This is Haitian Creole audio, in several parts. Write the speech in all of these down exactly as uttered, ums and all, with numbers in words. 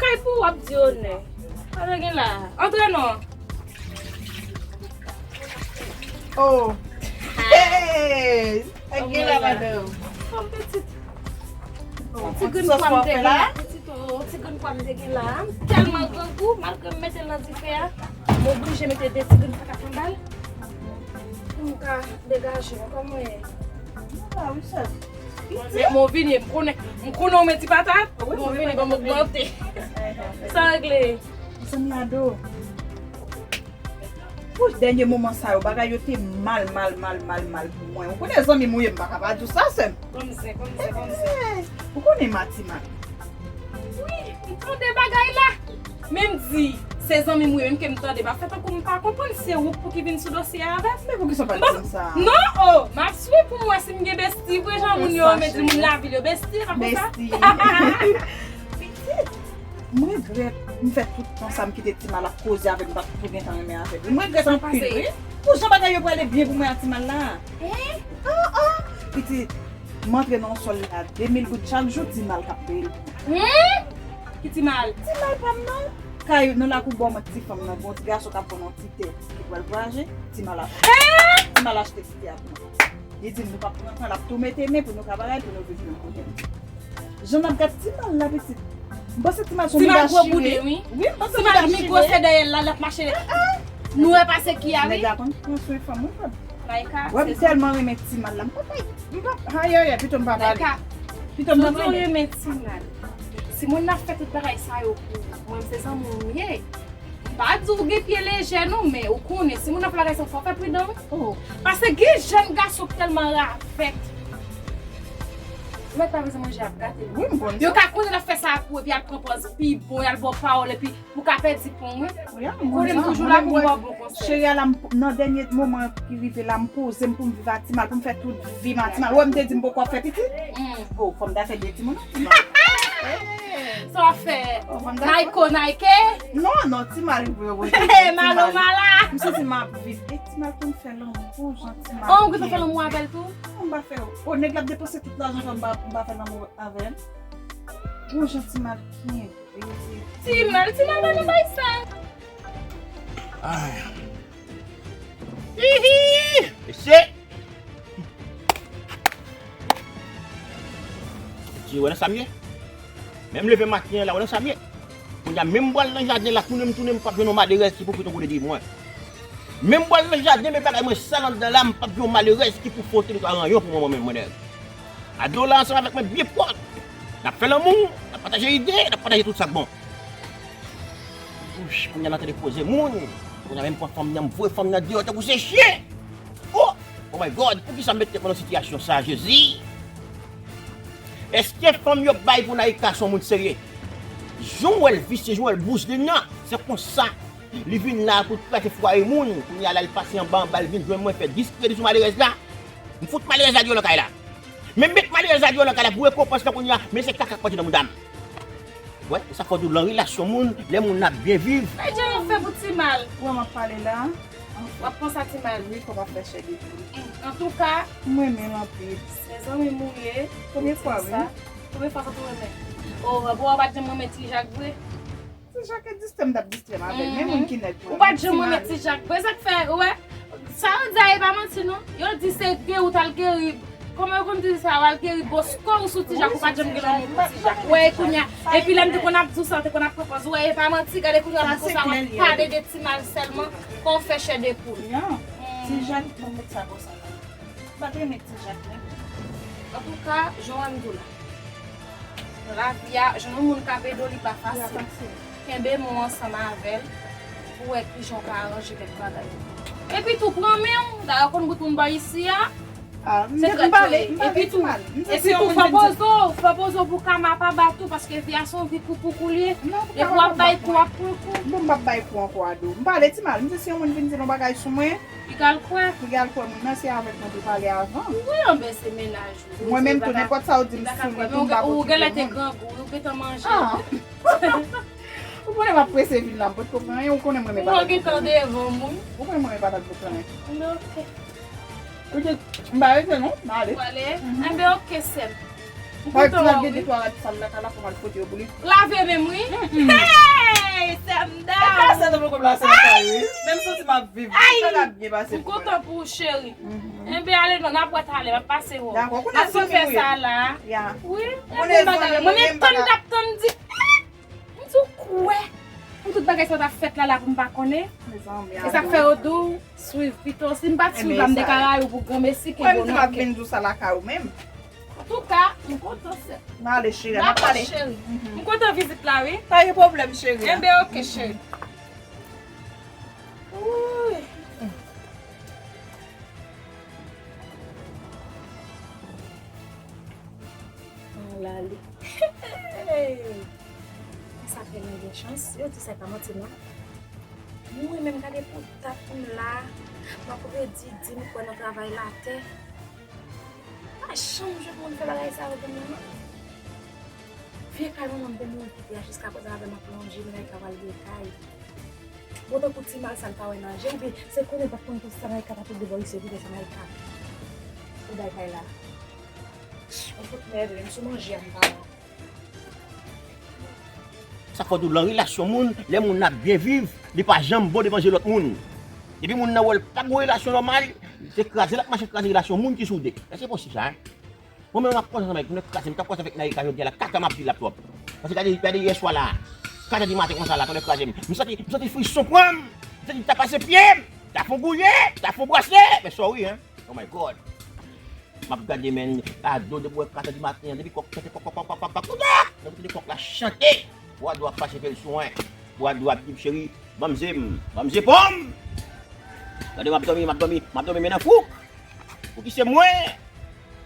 Ay pou w ap di onè. Sa te gen la. Antre non. Oh. Hey! Sa gen la, madanm? Fòm pitit. Oh, ti grenn pwa m te gen la, pitit, oh, ti grenn pwa m te gen la. M tèlman grangou, malgre m mete l nan dife a, m oblije mete de ti grenn patat anba l pou m ka degaje m. Kòman w ye? Mwen vini, m konnen, m konnen w meti patat. Mwen vini, ban m ogmante. Sa regle. Zanmi ado. Pou dènye moman sa yo, bagay yo te mal, mal, mal, mal, mal pou mwen. Ou konnen zanmi m ou ye, m pa ka pa di w sa, sè m. Kòmsi, kòmsi, kòmsi. Eh, ou konnen Matiman. Wi, m tande bagay la. Men m di, se zanmi m ou ye, menm ke m tande, m ap fè tankou m pa konprann, se ou k pou ki vin sou dosye a avè m. Men poukisa w pa di m sa? Non, oh, m ap swiv pou m wè si m gen besti vre, jan moun yo, men di moun lavil yo besti, e pa konsa? Besti. Pitit. M regrèt m fè tout tan sa m kite Timal ap koze avè m, m pa t tou gentan renmen avè l. M regrèt anpil, wi. Pou jan bagay yo prale byen pou mwen ak Timal la. Hein? Ah, ah. Pitit, m antre nan yon sòl la, de mil goud chak jou, Timal k ap peye l pou mwen. Hmm? Ki Timal? Timal pa m nan. Kay nan lakou bò mwen, ti fanm nan, gon ti gason k ap vann yon ti tè ki pral vwayaje, Timal ap, Timal achte ti tè a pou mwen. Li di m nou p ap pran tan, l ap tou mete men pou nou ka bagay, pou nou viv menm kote. Jan n ap gad Timal la, pitit. M panse Timal se yon mouda chire. Wi, m panse mouda chire. Timal mi gwosè dèyè l la, l ap mache. Nou wè pase ki a, wi. Nèg la konn pran swen fanm, wi, frè m. Wè, m tèlman renmen Timal la. M pa, m pa, ayayay, pito m pa pale. Pito m pa pale. Si w renmen Timal, si moun nan ap fè tout bagay sa yo pou ou, mwen, se zanmi w m ye. M pa di w gen pye lejè non, men ou konnen, si moun ap fè bagay sa, fò w fè pridan, wi. Oh. Paske gen jèn gason k tèlman ravèt. Ou mèt pa bezwen manje ap gate l. Wi, m konn sa. Yo ka konnen l ap fè sa pou ou, epi al pran pòz pi bon, y al ba w pawòl, epi pou w ka pèdi pon, wi. Wi, m konn sa. Konnen m toujou la pou m ba w bon konsèy. Cheri a la, m, nan dènye moman ki rive la, m poze m pou m viv ak Timal, pou m fè tout vi m ak Timal. Ou wè m te di m poko ap fè pitit? Mm. Oh, fò m ta fè de timoun ak Timal. Sa w ap fè? Oh, fò m ta fè. Nayko, Nayke? Non, non, Timal, wi, wi, wi, Timal. Malo, mala. M santi m ap viv. E Timal konn fè lanmou, jan Timal. Oh, ou gentan fè lanmou avè l tou? Non, m pa fè. Oh, nèg la ap depanse tout lajan fè m pa, m pa fè lanmou avè l. Bon, jan Timal kenbe. Timal, Timal pa nan bay sa. Ay. Hihi! Mesye! Mesye, wè nan sa m ye? Menm leve maten an la, wè nan sa m ye? Kounye a, menm m pral nan jaden la, tounen m tounen, m p ap jwenn yon malerèz ki pou fouti yon kote de mwen. Menm m pral nan jaden, men bagay mwen sal anndan la, m p ap jwenn yon malerèz ki pou fwote m ka ranyon pou mwen, mwen menm, mwen nèg. Ado la ansanm avèk mwen byen pwòp. N ap fè lanmou, n ap pataje ide, n ap pataje tout sa k bon. Wouch, kounye a n ap tande koze moun. Kounye a menm pran fanm nan, m voye fanm nan deyò tankou se chen. Oh! Oh my God, poukisa m met tèt mwen nan sitiyasyon sa, Jezi? Èske fanm yo bay pou Naïka se yon moun serye? Jan w wè l visye, jan w wè l bouzlin nan, se konsa. Li vin la pou l kraze fwaye moun. Kounye a la, l pase anba anba, l vin jwenn mwen, fè diskredi sou malerèz la. M fout malerèz la deyò nan kay la. Men m met malerèz la deyò nan kay la pou rekonpans lan kounye a, men se kaka k pati nan mouda m. Wè, e sa fè w di w lan relasyon moun, lè moun ap byen viv. Ay, jan w ap fè pou Timal. Ou wè m ap pale la? W ap panse a Timal. Wi, fò w ap fè chè de poul. Antouka, m renmen l anpil. Se zanmi m ou ye. Premye fwa, wi. Premye fwa sa tou renmen. O, bon, w pa t janm renmen Ti Jak vre? Ti Jak distrè m t ap distrè m avè l, men moun ki nèg mwen. Ou pa t janm renmen Ti Jak vre, sa k fè, ou wè? Sa yo di a, e pa manti non. Yo di se geri ou t al geri. Kòman yo konn di sa, w al geri bòs kò w sou Ti Jak, ou pa t janm gen lanmou pou Ti Jak. Ou wè, e kounye a, epi lè m te konn ap di w sa, w te konn ap pran pòz, ou wè, e pa manti, gade kounye a, m konsa, w ap pale de Timal sèlman, fò w fè chè de poul. Ti Jak, ban m met sa konsa. M pa t renmen Ti Jak menm. Antouka, jan w wè m di w la. Nan lavi a, jwenn yon moun k ap ede w, li pa fasil. Kenbe men w ansanm avè l pou w wè kijan w ka aranje kèk bagay. Epi tou, pran men w. Dayè, w konn bout moun bò isi a. Se trèt yo ye. Epi tou, epi tou, fò poze w, fò poze w pou kama pa bat ou, paske vi a se yon vi koupoukou l ye. Depi w ap bay kou, w ap pran kou. Bon, m p ap bay kou ankò, Ado. M pale Timal, m di si yon moun vin di yon bagay sou mwen, piga l kwè. Piga l kwè moun nan se avèk mwen te pale avan. Wi, anben se mennaj ou. Mwen menm tou, nenpòt sa w di m sou li tou, m pa pòte pou moun. Ou genlè te grangou, ou gentan manje. Ah. Ou konnen m ap prese vin la, m potko pran anyen, ou konnen mwen renmen patat. Ou gentan devan moun. Ou konnen mwen renmen patat boukannen. Anben, oke. Ou di, m pa rete non, m ale. Ou ale? Mhm. Anben, oke, sè m. Fòk ti nèg gen de twa rad sal lakay la pou m al fwote yo pou li. Lave menm wi. Hey, sè m dam. E pa sa nan pwogram la se lakay wi. Menm santi m ap viv. Ay! Sa ka byen pase. M kontan pou ou cheri. Enben ale non, n ap wè talè, m ap pase wè w. Dakò, kounye a zanmi nou ye. N ap fè sa la. Ya. Wi, e bon bagay. Mwen menm tann t ap tann di. M di w kwè. Pou tout bagay sa t ap fèt la la pou m pa konnen. E sa k fè yo di w swiv pito. Si m pa t swiv la m te ka rayi w pou granmesi ke bonè. Mwen m di m ap vin di w sa lakay ou menm. Antouka, m kontan sè. M ale cheri, n ap pale. Dakò cheri. M kontan vizit la wi. Pa gen pwoblèm cheri. Enben oke cheri. Wouy. Ala li. Sa fè mwen gen chans. Yo di sa pa manti non. Mwen menm gade pou dat m la. M ap redi di m kwè nan travay latè. Pa janm jwenn moun fè bagay sa yo pou mwen non. Vye kay manman m te mouri kite a jiskaprezan avè m ap lonje m nan kay pral vye kay. Bon tankou ti mal sa l pa wè nan je oubyen se konnen l pa t konn konsa nan kay t ap devòrise pou fè sa nan kay. Pou bay kay la. Yon fout mèd wi, m sou manje a m pa la. Sa fò di w lan relasyon moun, lè moun nan ap byen viv, li pa janm bon devan je lòt moun. Depi moun nan wè l pa gon relasyon nòmal, se kraze l ap mache kraze relasyon moun ki soude. Èske se posib sa? Mwen menm m ap kontan ansanm avèk moun nan kraze m, m t ap kontan avèk Naïka jodi a la, kaka m ap di l ap twòp. Paske gade, gade yè swa la, kat è di maten konsa la, tande kraze m. M santi, m santi frison pran m, m santi ta pase pye m, ta fon gouye, ta fon brase, men sorry hein. Oh my God. M ap gade men, Ado depi wè kat è di maten an, depi kòk chante kòk kòk kòk kòk kòk kòk kòk, depi kòk la chante, Bwa dlo ap pase fè l sou mwen. Bwa dlo ap di m cheri, ban m ze m, ban m ze pon m. Gade m ap dòmi, m ap dòmi, m ap dòmi men nan fouk. Pouki se mwen?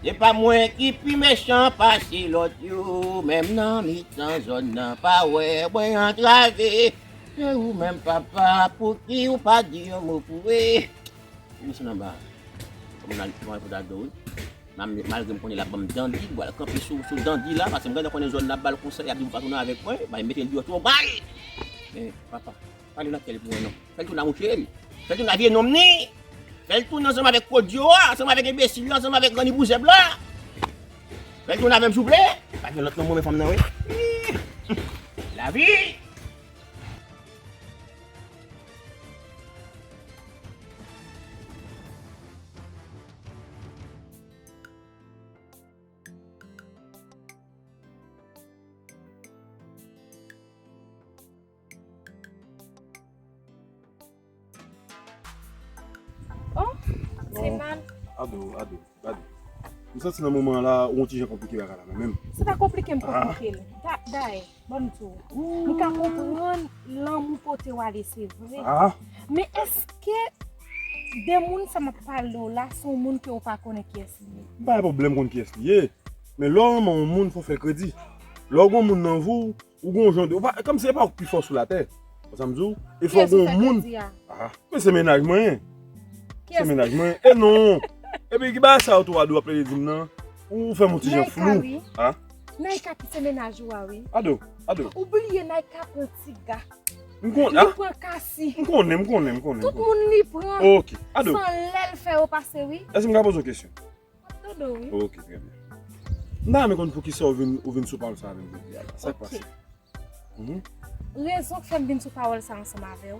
Se pa mwen ki pi mechan pase lòt yo, menm nan mitan zòn nan pa wè mwen antrave. Se ou menm papa, pouki ou pa di yon mo pou e? Misye nan ba. Kòm nan pran pou Dado wi. Malgre m konnen l ap ban m dandi, m pral kanpe sou, sou dandi la, paske m gentan konnen zòn nan ap ba l konsèy, ap di m pa tounen avèk mwen, bay mete l deyò twò bay. Men, papa, pale nan kè l pou mwen non. Fè l tounen a mouche l. Fè l tounen a vye nonm ni. Fè l tounen ansanm avèk Kodyo a, ansanm avèk enbesil la, ansanm avèk grann ibouzèb la. Fè l tounen avè m souple. Pa gen lòt non mwen men fanm nan wi. Lavi. Oh, se mal. Ado, Ado, Ado. M santi nan moman an la, ou yon ti jan konplike bagay la menm. Se pa konplike m konplike l. Dayè, ban m di w. M ka konprann lanmou pote w ale, se vre. Men èske de moun sa m ap pale w la, se yon moun ke w pa konnen kiyès li ye? M pa gen pwoblèm konn kiyès li ye. Men lè w renmen yon moun, fò w fè l kredi. Lè w gen yon moun nan vi w, ou gen yon jan de, ou pa, kòmsi se pa ou k pi fò sou latè. Ou sa m di w? E fò w gen yon moun. Ah, men se mennaj mwen. Se mennaj mwen. E non. Epi ki bagay sa yo tou Ado ap plede di m nan? Ou fè m yon ti jan flou. Naïka ki se mennaj ou a wi. Ado, Ado. Ou bliye Naïka pran Tiga. M konnen. Li pran Kasi. M konnen, m konnen, m konnen. Tout moun li pran. Ok. Ado. San lè l fè yo pase wi. Èske m ka poze yon kesyon? M ap tande w wi. Ok, trè byen. M ta renmen konn poukisa ou vin, ou vin sou pawòl sa avè m jodi a la. Sa k pase? Rezon k fè m vin sou pawòl sa ansanm avè w,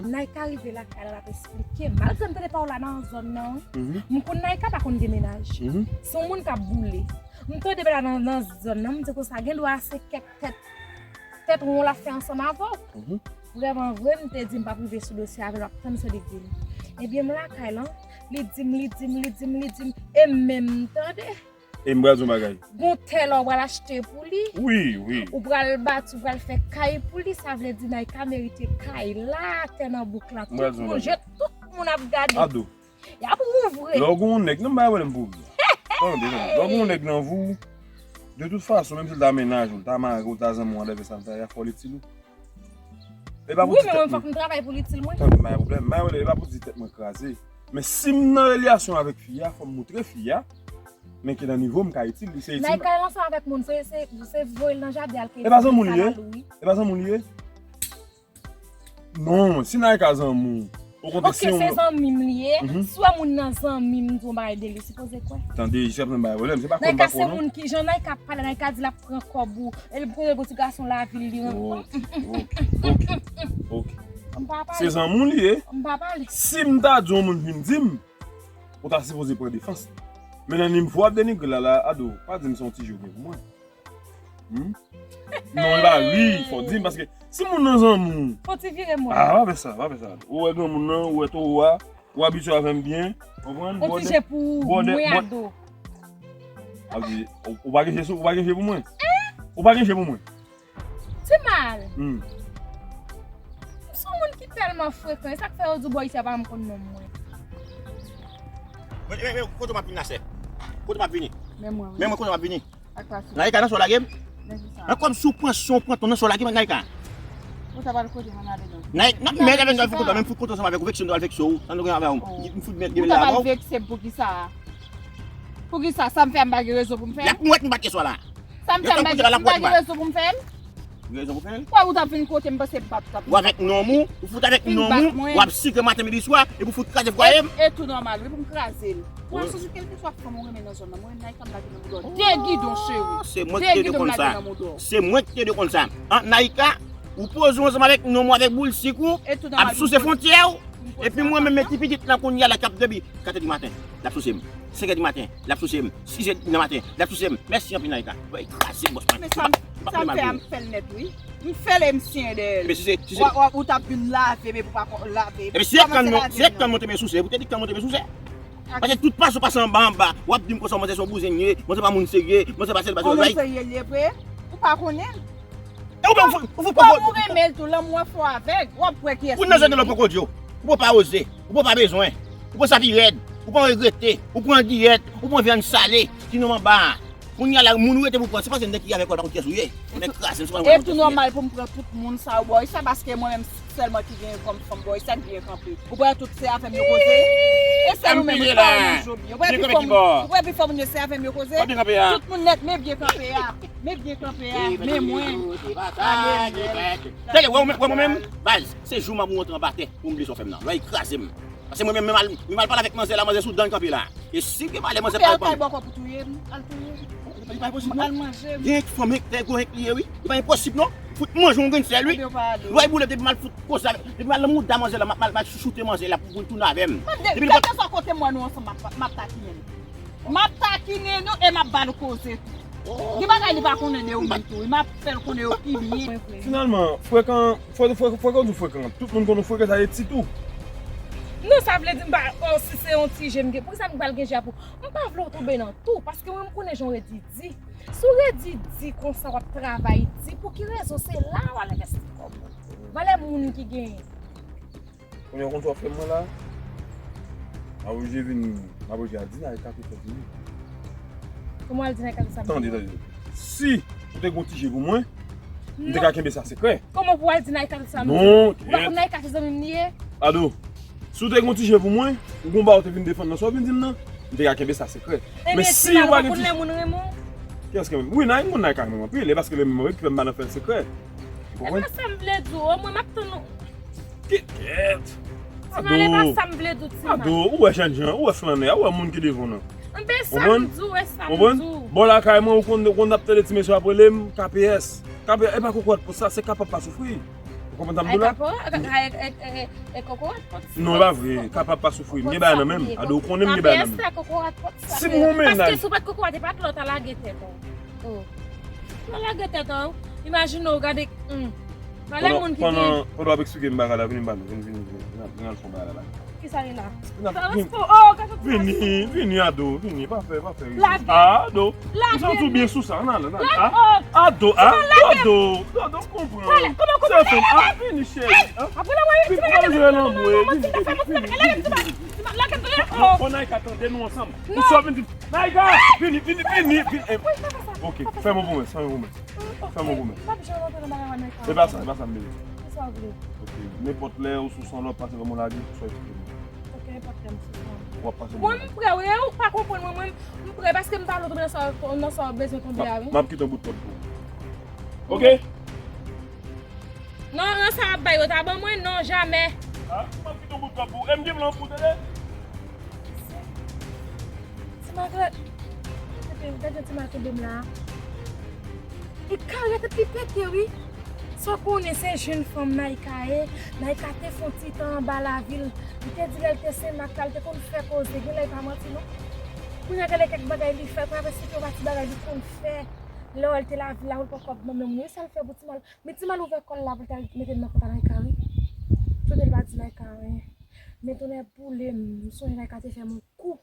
Naïka rive lakay la, l ap esplike m. Malgre m tande pawòl la nan zòn nan wi. M konn Naïka pa konn gen mennaj. Se yon moun k ap boule. M tande bagay la nan, nan zòn nan, m di konsa, gen dwa se kèk tèt, tèt won l ap fè ansanm avè w. Vrèman vre, m te di m p ap rive sou dosye avè l, m ap tann sa li di m. Ebyen, m lakay lan, li di m, li di m, li di m, li di m, e menm tande. E m pral di yon bagay. Gon tè la w pral achte pou li. Wi, wi. Ou pral bati, ou pral fè kay pou li, sa vle di Naïka merite kay la, tè nan bouk la. Tout moun, je, tout moun ap gade. Ado. Y ap wouvri. Lè w gen yon nèg, non, m pa pwoblèm pou ou. Tande, tande. Lè w gen yon nèg nan vi w, de tout fason, menm si l ta mennaj ou, l ta mari w, l ta zanmi w, whatever sa l ta ye a, fò l itil ou. E pa pou di tèt mwen. Wi, men mwen fòk m travay pou l itil mwen. Tande, m pa gen pwoblèm. M pa gen pwoblèm, e pa pou di tèt mwen kraze. Men si m nan relasyon avèk fi a, fò m moutre fi a, men ke nan nivo m ka itil li, se itil. Nan kay ansanm avèk moun, se, se, se voye l nan jaden al. E pa zanmi w li ye? E pa zanmi w li ye? Non, si Naïka zanmi w, Ou konprann? Ok, se zanmi m li ye. Si w wè moun nan zanmi m, m di yon bagay de li, sipoze kwè. Tande, se pa yon bagay pwoblèm, se pa kwè m pa kwè non. Nayka se moun ki, jan Nayka ap pale, Nayka di l ap pran kòb ou. E li poze pou ti gason lavil li. Ok, ok, ok. Se zanmi w li ye. M pa pale. Si m ta di yon moun vin di m, ou ta sipoze pran defans. Men nan nivo w ap denigre l la, la, Ado, pa di m se yon ti je w gen pou mwen. Hmm? Non, e pa ri, fò di m, paske si moun nan zanmi w. Fò ti vire mwen. Ah, pa fè sa, pa fè sa. Ou wè granmoun nan, ou wè towo a, ou abitye avè m byen, konprann? Yon ti je pou mwen, Ado. Ou pa gen je sou, ou pa gen je pou mwen? Ou pa gen je pou mwen? Ti mal. Hmm. M se yon moun ki tèlman frekan, e sa k fè yo di w bò isi a pa janm konn non mwen. Men, men, men, kote m ap vin la, sè? Kote m ap vini? Men mwen, wi. Men mwen, kote m ap vini? Ak pa sou. Nayka, nan sa w lage m? Men ki sa? Nan kòm si w pran son, pran ton, nan sa w lage m ak Nayka. Ou ta pral kote m ale non? Nayka, nan men avè nou fout kontan, menm fout kontan ansanm avèk ou, vekse m, ta pral vekse w, sa nou gen avè w. M fout mèt gen la avè w. Ou ta pral vekse m pou ki sa? Pou ki sa? Sa m fè a m pa gen rezon pou m fè l? L ap wè m bat keswa la. Sa m fè m pa gen, m pa gen rezon pou m fè l? Gen rezon pou fè l? Wè, ou t ap vin kote m, panse m pa t ap vin. Ou avèk nonm ou, ou fout avèk nonm ou, w ap sikre maten, midi, swa, epi w fout kraze fwaye m. E tou nòmal, wi, pou m kraze l. Ou al sou kèlkeswa fanm ou renmen nan zòn nan, mwen, Nayka m lage nan mouda w. De gidon, cheri. Se mwen ki te dwe konn sa. Se mwen ki te dwe konn sa. An, Nayka, ou poze w ansanm avèk nonm ou, avèk boul sik ou, ap souse fwontyè w. Epi mwen menm, men ti pitit lan kounye a la k ap dòmi, kat è di maten, l ap souse m. Senk è di maten, l ap souse m. Sis è nan maten, l ap souse m. Mèsi anpil, Nayka. Bon, kraze bòs mwen. Men sa m, sa m fè a, m fè l nèt, wi. M fè l e m siyen dèyè l. Epi si se, si se. Ou t ap vin lave, men pou pa lave. Epi si se kan mwen te vin souse, ou te di kan mwen te vin souse. Paske tout pase w pase anba anba, w ap di m konsa manzè se yon bouzen l ye, manzè pa moun serye, manzè pa sèl, pa sèl. Yon moun serye l ye vre? Ou pa konnen l? E ou menm, ou fout poko. Kòm ou renmen l tou, lanmou an fò avè l, w ap kwè kiyès li ye. Ou nan zòn nan poko di w. Ou pa oze, ou pa bezwen, ou pran sa pi rèd, ou pa regrete, ou pran diyèt, ou pran vyann sale, ti nonm anba a. Kounye a la, moun ou rete pou pran, se paske nèg ki avèk ou pa konn kiyès ou ye. Ou nèg kraze, se pa. E tou nòmal pou m pran tout moun sa yo bò isi a, paske mwen menm sèlman ki genyen kòm fanm bò isi a k byen kanpe. Ou pran tout se avè m yo koze. E sèl ou menm ki pa renmen Joby. Ou pran pi fò moun, ou pran pi fò moun yo se avè m yo koze. Tout moun nèt, men byen kanpe a. Men byen kanpe a, men mwen. Tande, wè mwen menm, baz, se jou m ap rantre anba tè pou m bliye sa w fè m nan. Lè w kraze m. Paske mwen menm, men m al, men m al pale avèk manzè la, manzè sou dan l kanpe la. E si gen malè, manzè pa reponn. Al kay bòkò pou touye m, al touye m. Li pa enposib non. Al manje m. Gen fanm, gen gwo, gen li ye wi. Li pa enposib non. Fout manje yon grenn sèl wi. Lwa boule depi m al fout koze avè, depi m al nan mouda manzè la, m ap, m ap, m ap chouchoute manzè la pou, pou l tounen avè m. Kèlkeswa kote m wè nou ansanm, m ap, m ap takinen l. M ap takinen nou e m ap ba l koze tou. Gen bagay li pa konnen de ou menm tou, e m ap fè l konnen yo pi byen. Finalman, frekan, fre-, fre-, frekan ou di frekan. Tout moun konn ou frekan, sa e tit ou. Non, sa vle di m pa, oh, si se yon ti je m gen, poukisa m pral gen je a pou? M pa vle w tonbe nan tou, paske mwen m konnen jan w redi di. Si w redi di konsa w ap travay di, pou ki rezon se la w al envesti kòb ou? Valè moun ki genyen. Kounye a w konn sa w ap fè mwen la? M ap oblije vin, m ap oblije al di Nayka ki fè di wi. Kòman w al di Nayka tout sa m di? Tande, tande. Si ou te gen yon ti je pou mwen, m te ka kenbe sa sekrè. Kòman pou w al di Nayka tout sa m di? Non, ou pa konn Nayka se zanmi m li ye? Ado, si w te gen yon ti je pou mwen, ou gon bagay ou te vin defann nan sa w vin di m nan, m te ka kenbe sa sekrè. Men si ou pa gen ti je. Kiyès ki renmen m? Wi, Nay-, m konn Nayka renmen m anpil, e paske renmen m anpil ki fè m pa nan fè l sekrè. Ou konprann? E pa sa m vle di w, mwen m ap tann ou. Kikèt! Ti mal, e pa sa m vle di w, Ti mal. Ado, ou wè jènjan, ou wè flannè, ou wè moun ki devan w nan. Enben sa m di w, e sa m di w. Bò lakay mwen, ou konn, ou konn ap tande ti mesye ap rele m K P S. K P S, e pa kokorat pou sa, se kapab pa soufri. Ou konprann sa m di w la? Ay, kokorat pot sa. Non, e pa vre, kapab pa soufri. M gen bagay nan men m. Ado, ou konnen m gen bagay nan men m. K P S se kokorat pot sa. Si m gon mennaj. Paske si w pa t kokorat, e pa t la w ta lage tèt ou. Oh. Ou lage tèt ou. Imajine w gade, hmm. Pandan, pandan, pandan w ap eksplike m bagay la, vini m pale, vini, vini, vini, vini al fè yon bagay la, la. Kisa li la? Vini, vini, Ado, vini, pa fè, pa fè. Lage. Ah, Ado. Lage. Ou santi w byen sou sa, nan, nan, nan. Lage. Ah, Ado, ah, Ado, Ado, Ado, konprann. Pale, kòman, kòman? Se fèm, ah, vini, cheri, ah. Vini, vini, vini, vini, vini, vini, vini, vini. Lage, lage, lage. Bon, Nayka, tande nou ansanm. Ou sòt vin di, Nayka, vini, vini, vini, vini. Ok, fè m yon pwomès, fè m yon pwomès. Fè m yon pwomès. M ap janm antre nan bagay Nayka. E pa sa, e pa sa m bezwen. Kisa w vle? Ok, nenpòt lè ou sou san lòt, pase ban mwen lage, ou swa eksplike m. Ok, nenpòt lè m sou san lòt. W ap pase ban mwen lage. Mwen, m prè, wi, ou pa konprann mwen, mwen, m prè, paske m pa vle w tonbe nan sa, nan sa w bezwen tonbe a, wi. M ap kite yon bout kòd pou ou. Ok? Non, nan sa w ap bay yo ta ban mwen, non, jamè. Ah, m ap kite yon bout kòb pou ou. E m gen plan pou ou, tande? Ti Magrèt, gade yon ti mal kenbe m la. E kare tèt li pete, wi. Sa w konnen se jenn fanm Naïka ye. Naïka te fè yon ti tan anba lavil. Li te di lè l te Senmak la, l te konn fè koze. Gen lè e pa manti, non. Kounye a, gen lè kèk bagay li fè, travèse yon pa ti bagay li konn fè. Lè w wè l te lavil la, ou l poko ap ban menm, wi, sa l fè pou ti mal. Men ti mal ouvè kò l la pou l ta mete l nan kont a Naïka, wi. Tande l pa di Naïka anyen. Men tonnè boule m, m sonje Naïka te fè m yon kou.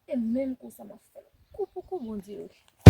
E menm kou sa m ap fè l. Kou pou kou, Bondye, wi.